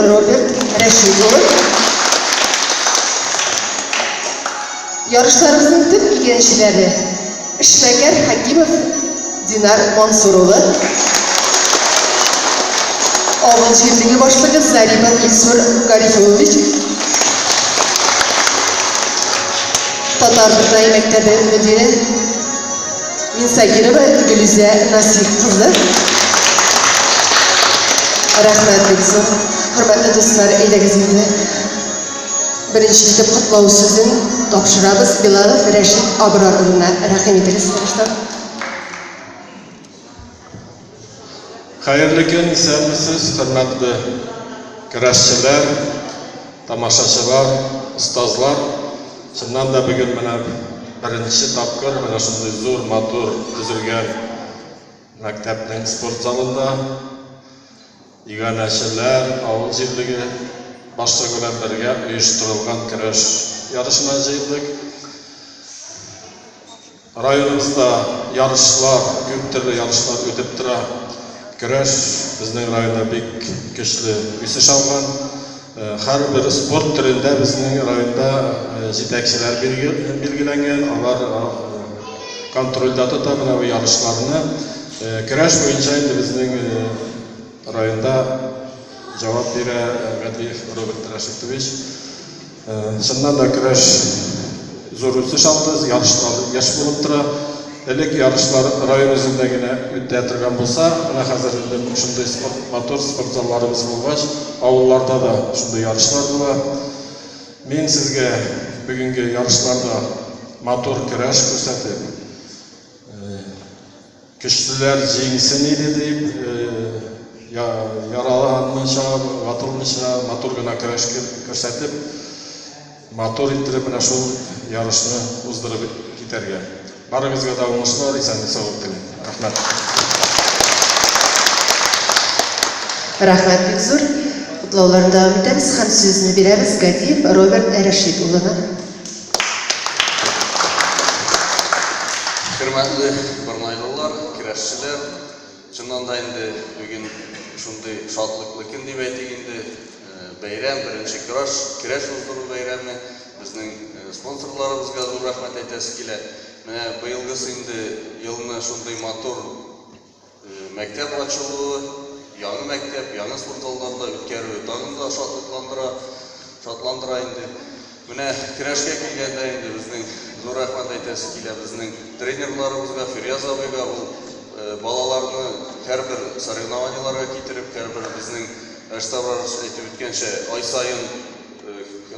Роберт Рәшит улы. Ярышларыбызның төп иганәчеләре, эшмәкәр Хәкимов Динар Мансур улы, авыл җирлеге башлыгы Зарипов Илсур Гарифуллович, Татар Борнае мәктәбе мөдире Минсагирова Гөлүзә Насих кызы. Рәхмәт бик зур. Хөрмәтле дуслар, әйдәгез инде беренче итеп котлау сүзен тапшырабыз Билалов Рәшит Абрар улына. Рәхим итегез, Рәшит. Хәерле көн, исәнмесез, хөрмәтле көрәшчеләр, тамашачылар, остазлар. Чыннан да бүген менә беренче тапкыр менә шундый зур, матур төзелгән мәктәпнең спорт залында иганәчеләр, авыл җирлеге башлыгы белән бергә оештырылган көрәш ярышына җыелдык. Районыбызда ярышлар, күп төрле ярышлар үтеп тора. Көрәш безнең районда бик көчле үсеш алган. Һәрбер спорт төрендә безнең районда җитәкчеләр билгеләнгән, алар контрольдә тота менә бу ярышларны. Көрәш буенча инде безнең районда җавап бирә Гадиев Роберт Рәшитович. Чыннан да көрәш зур үсеш алды, ярышлар еш булып тора. Элек ярышлар район үзендә генә үтә торган булса, менә хәзер инде шундый спорт, матур спорт залларыбыз булгач, авылларда да шундый ярышлар була. Мин сезгә бүгенге ярышларда матур көрәш күрсәтеп, Көчлеләр җиңсен иде дип, яраланмыйча, ватылмыйча, матур гына көрәш күрсәтеп, матур иттереп менә шул ярышны уздырып китәргә. Барыгызга да уңышлар, исәнлек-саулык телим. Рәхмәт. Рәхмәт бик зур. Котлауларны дәвам итәбез һәм сүзне бирәбез Гадиев Роберт Рәшит улына. Хөрмәтле борнайлылар, көрәшчеләр! Чыннан да инде бүген шундый шатлыклы көн дип әйтик инде. Бәйрәм, беренче көрәш, көрәш уздыру бәйрәме. Безнең спонсорларыбызга зур рәхмәт әйтәсе килә. Менә быелгысы инде елны шундый матур Мәктәп ачылуы, яңа мәктәп, яңа спорт залларында үткәрүе тагын да шатлыкландыра, шатландыра инде. Менә көрәшкә килгәндә инде безнең зур рәхмәт әйтәсе килә безнең тренерларыбызга, Фиряз абыйга, ул балаларны һәрбер соревнованиеләргә китереп, һәрбер безнең Рәшит абый әйтеп үткәнчә, ай саен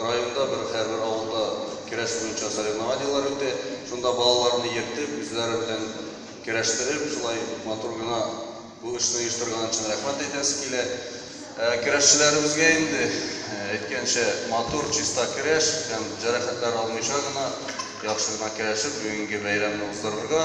районда бер һәрбер авылда көрәш буенча соревнованиеләр үтә. Шунда балаларны йөртеп, үзләре белән Көрәштереп, шулай матур гына бу эшне оештырган өчен рәхмәт әйтәсе килә. Көрәшчеләребезгә инде, әйткәнчә, матур, чиста көрәш һәм җәрәхәтләр алмыйча гына, яхшы гына көрәшеп, бүгенге бәйрәмне уздырырга.